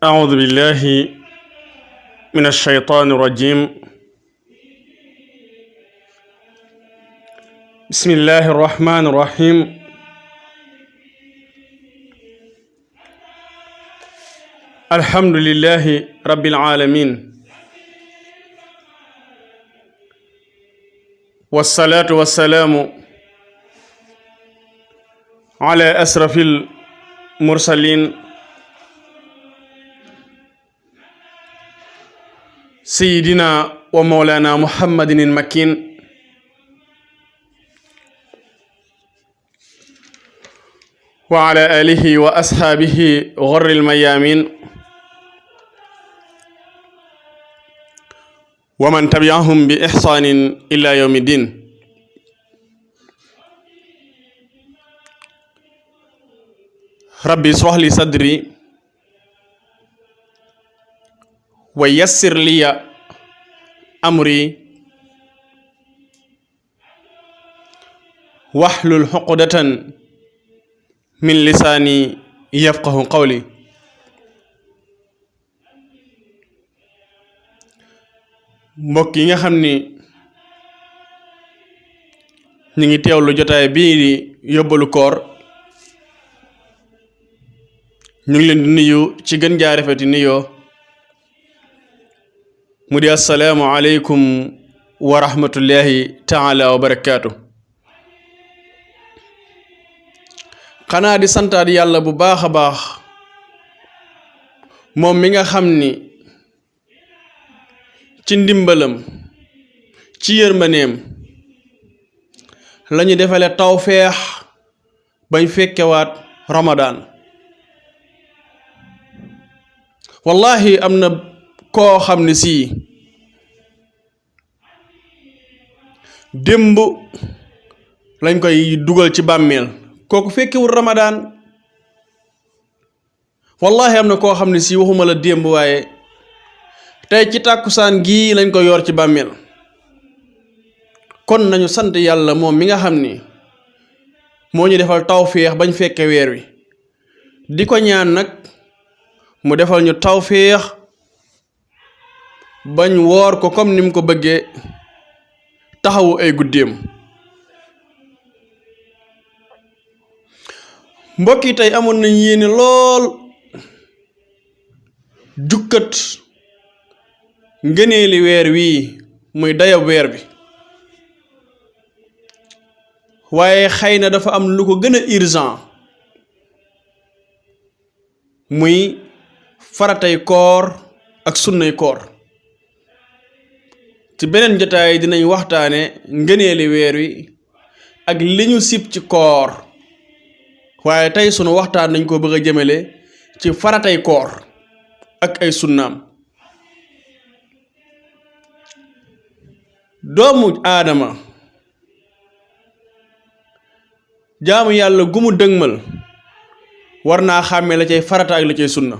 أعوذ بالله من الشيطان الرجيم. بسم الله الرحمن الرحيم. الحمد لله رب العالمين، والصلاة والسلام على أشرف المرسلين سيدنا ومولانا محمد المكين وعلى آله وأصحابه غر الميامين ومن تبعهم بإحسان إلى يوم الدين. ربي اشرح لي صدري ويسر لي أمري واحلل عقدة من لساني يفقه قولي. mbokk yi nga xam ni ñu ngi teewlu jotaay bii di yóbbalu koor, ñu ngi leen di nuyu ci gën jaa rafeti nuyoo mu di assalaamu aleykum wa rahmatullahi taala wa barakaatu. xanaa di santaat yàlla bu baax a baax moom mi nga xam ni ci ndimbalam ci yërmaneem lañu defale tawfeex bañ fekkewaat Ramadan. wallahi am na koo xam ne sii démb lañ koy dugal ci bàmmeel, kooku fekkewul Ramadan. wallahi am na koo xam ne sii waxuma la démb waaye tey ci tàkkusaan gii lañ ko yor ci bàmmeel. kon nañu sant yàlla moom mi nga xam ni moo ñu defal tawféex bañ fekke weer wi, di ko ñaan nag mu defal ñu tawféex bañ woor ko comme ni mu ko bëggee, taxawu ay guddeem. mbokk yi tey amoon nañ yéene lool jukkat ngëneeli weer wii muy dayab weer bi, waaye xëy na dafa am lu ko gën a urgent muy faratay koor ak sunnay koor. ci beneen jotaay dinañ waxtaane ngëneeli weer wi ak li ñu sib ci koor, waaye tey sunu waxtaan nañ ko bëgg a jëmale ci faratay koor ak ay sunnaam. doomu aadama jaamu yàlla gu mu dëgmal war naa xàmmee la cay farata ak la cay sunna.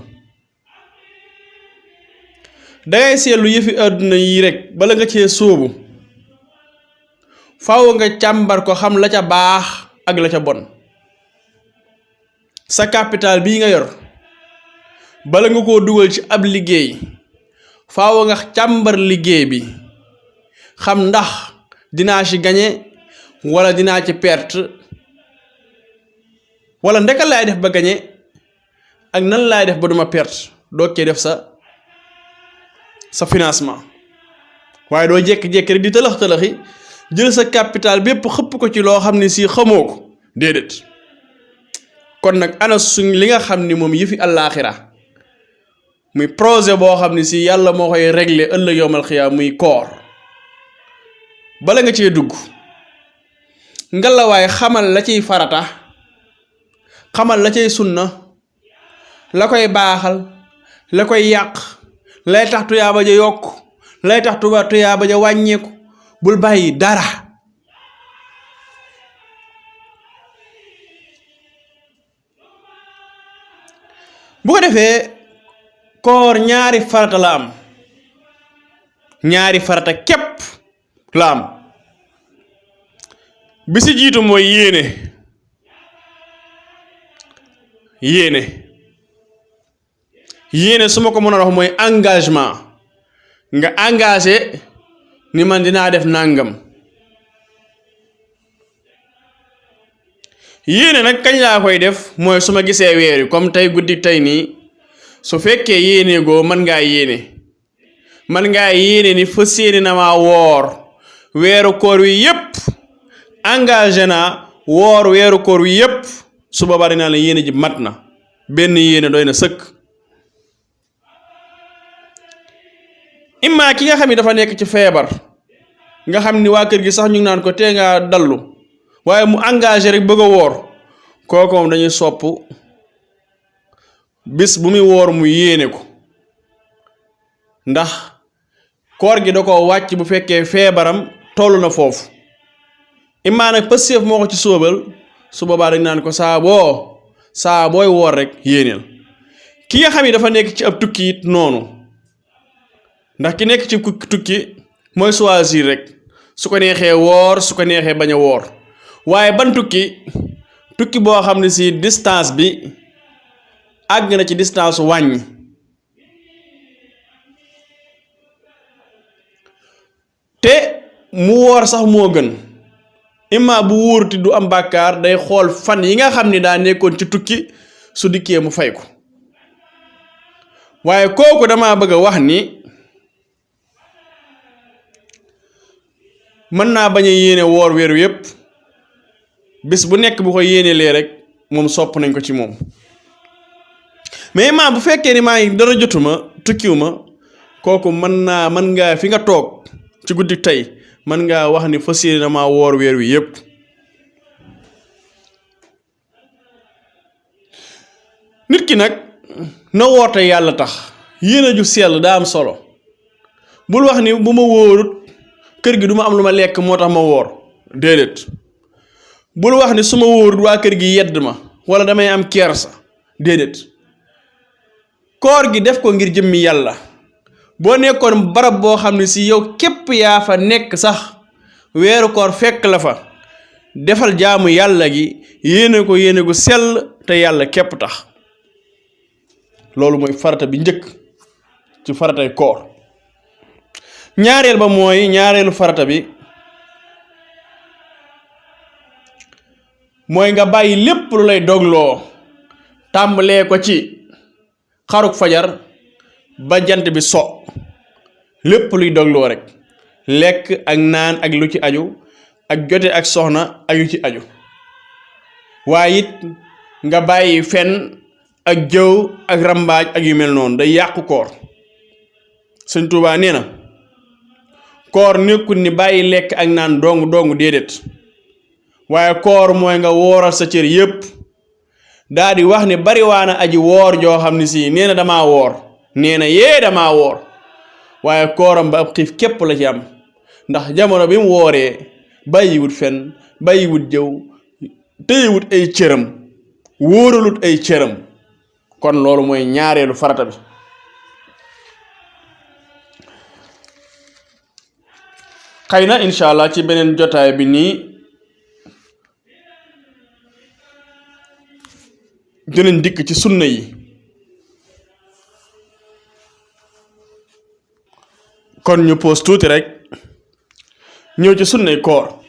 dangay seetlu yëfi àdduna yi rek bala nga cee sóobu faaw nga càmbar ko xam la ca baax ak la ca bon. sa capital bii nga yor bala nga koo dugal ci ab liggéey faaw nga càmbar liggéey bi xam ndax dinaa ci gañe wala dinaa ci perte, wala ndeka laay def ba gañe ak nan laay def ba duma perte, doo cee def sa financement. waaye doo jékki-jékki rek di tëlëx-tëlëxi jël sa capital bépp xëpp ko ci loo xam ne si xamoo ko, déedéet. kon nag ana suñ li nga xam ni moom yëfi àllaaxira muy projet boo xam ne si yàlla moo koy régler ëllëg yowmal xiyaam muy koor. bala nga cee dugg ngalawaay xamal la ciy farata, xamal la cay sunna, la koy baaxal, la koy yàq, lay tax tuyaaba ja yokk, lay tax tuyaaba ja wàññeeku. bul bàyyi dara. bu ko defee koor ñaari farata la am, ñaari farata képp la am. bi si jiitu mooy yéene su ma ko mën a wax mooy engagement nga engagé ni man dinaa def nangam. yéene nag kañ laa koy def mooy su ma gisee weer yi comme tey guddi tey nii su fekkee yéene goo mën ngaa yéene ni fas yéene na maa woor weeru koor wi yépp engagé naa woor weeru koor wi yépp su boobaa dinaa la yéene ji mat na benn yéene doy na sëkk. imma ki nga xam ni dafa nekk ci feebar nga xam ni waa kër gi sax ñu ngi naan ko tee ngaa dallu waaye mu engagé rek bëgg a woor kooku moom dañuy sopp bis bu muy woor mu yéene ko ndax koor gi da ko wàcc bu fekkee feebaram toll na foofu. imma nag pësseef moo ko ci sóobal su boobaa dañ naan ko saa booy woor rek yéeneel. ki nga xam ni dafa nekk ci ab tukki it noonu ndax ki nekk ci tukki mooy choisir rek su ko neexee woor su ko neexee bañ a woor waaye ban tukki boo xam ne si distance bi àgg na ci distance wàññi. te mu woor sax moo gën imma bu wóoruti du am bàkkaar day xool fan yi nga xam ni daa nekkoon ci tukki su dikkee mu fay ko waaye kooku dama bëgg a wax ni mën naa bañ a yéene woor weeru yépp bis bu nekk bu ko yéenelee rek moom sopp nañ ko ci moom. mais imma bu fekkee ni maa ngi dara jotuma tukkiwuma kooku mën ngaa fi nga toog ci guddi tey mën ngaa wax ni fas yéene na maa woor weer wi yépp. nit ki nag na woor te yàlla tax yéene ju sell daa am solo bul wax ni bu ma wóorut kër gi du ma am lu ma lekk moo tax ma woor déedéet. bul wax ni su ma wóorut waa kër gi yedd ma wala damay am kersa déedéet. koor gi def ko ngir jëmmi yàlla boo nekkoon barab boo xam ne si yow képp yaa fa nekk sax weeru koor fekk la fa defal jaamu yàlla gi yéene gu sell te yàlla képp tax. loolu mooy farata bi njëkk ci faratay koor. ñaareelu farata bi mooy nga bàyyi lépp lu lay dogloo tàmbalee ko ci xaruk fajar ba jant bi so lépp luy dogloo rek lekk ak naan ak lu ci aju ak jote ak soxna ak yu ci aju waaye it nga bàyyi fen ak jëw ak rambaaj ak yu mel noonu day yàqu koor. Sëñ Tuubaa nee na koor nekkul ni bàyyi lekk ak naan dong déedéet waaye koor mooy nga wooral sa cër yépp daa di wax ni bariwaana aji woor joo xam ne si nee na damaa woor nee na damaa woor waaye kooram ba ab xiif képp la ci am ndax jamono bi mu wooree bàyyiwut fen bàyyiwut jëw téyewut ay cëram wóoralut ay cëram kon loolu mooy ñaareelu farata bi. xëy na incha allah ci beneen jotaay bi nii dinañ dikk ci sunna yi kon ñu pause tuuti rek ñëw ci sunnay koor.